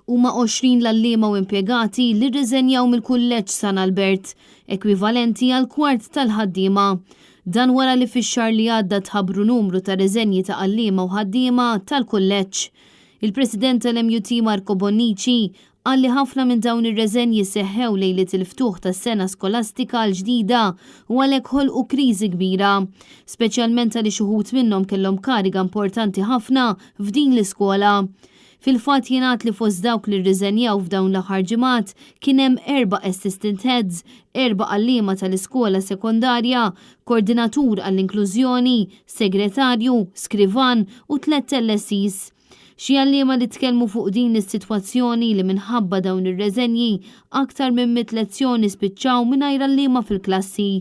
Huma 20 l-għalliema u impjegati li rriżenjaw mill-Kulleġġ San Albert, ekwivalenti għal kwart tal-ħaddiema. Dan wara li fix-xahar li għadda tħabbru numru ta' riżenji ta' għalliema u ħaddiema tal-kulleġġ. Il-President tal-MUT Marco Bonnici qal li ħafna minn dawn ir-reżenji seħħew lejliet il-ftuħ tas-sena skolastika l-ġdida u għalhekk ħolqu kriżi kbira. Speċjalment għaliex uħud minnhom kellhom kariga importanti ħafna f'din l-iskola. Fil-fatt jingħad li fost dawk li rriżenjaw f'dawn l-aħħar ġimgħat kien hemm erba' assistant heads, erba' għalliema tal-iskola sekondarja, kordinatur għall-inklużjoni, segretarju, skrivan u tlett LSEs. Xi għalliema li tkellmu fuq din is-sitwazzjoni li minħabba dawn ir-reżenji aktar minn mitt lezzjoni spiċċaw mingħajr għalliema fil-klassi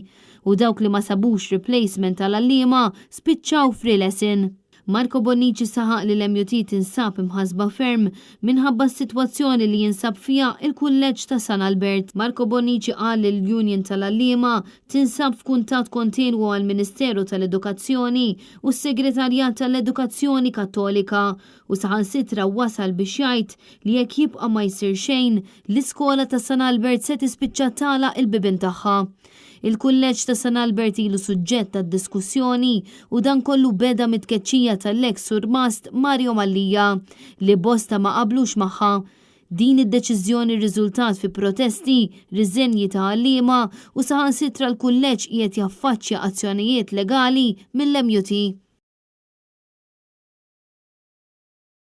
u dawk li ma sabux replacement għal għalliema spiċċaw free lesson. Marco Bonnici saħaq li l-MUT tinsab imħassba ferm minħabba s-sitwazzjoni li jinsab fiha il-Kulleġġ ta' San Albert. Marco Bonnici qal li l-Union tal-Għalliema tinsab f'kuntatt kontinwu mal-Ministeru tal-Edukazzjoni u s-Segretarjat tal-Edukazzjoni Kattolika u saħansitra wasal biex jgħid li jekk jibqa' ma jsir xejn, l-iskola ta' San Albert se tispiċċa tagħlaq il-bibien tagħha. Il-Kulleġġ ta' San Albert ilu suġġett ta' diskussjoni u dan kollu beda mit-tkeċċija tal-eks surmast Mario Mallia li bosta ma qablux magħha. Din id-deċiżjoni rriżultat fi protesti, riżenji ta' għalliema u saħansitra l-kulleġġ qiegħed jaffaċċja azzjonijiet legali mill-MUT.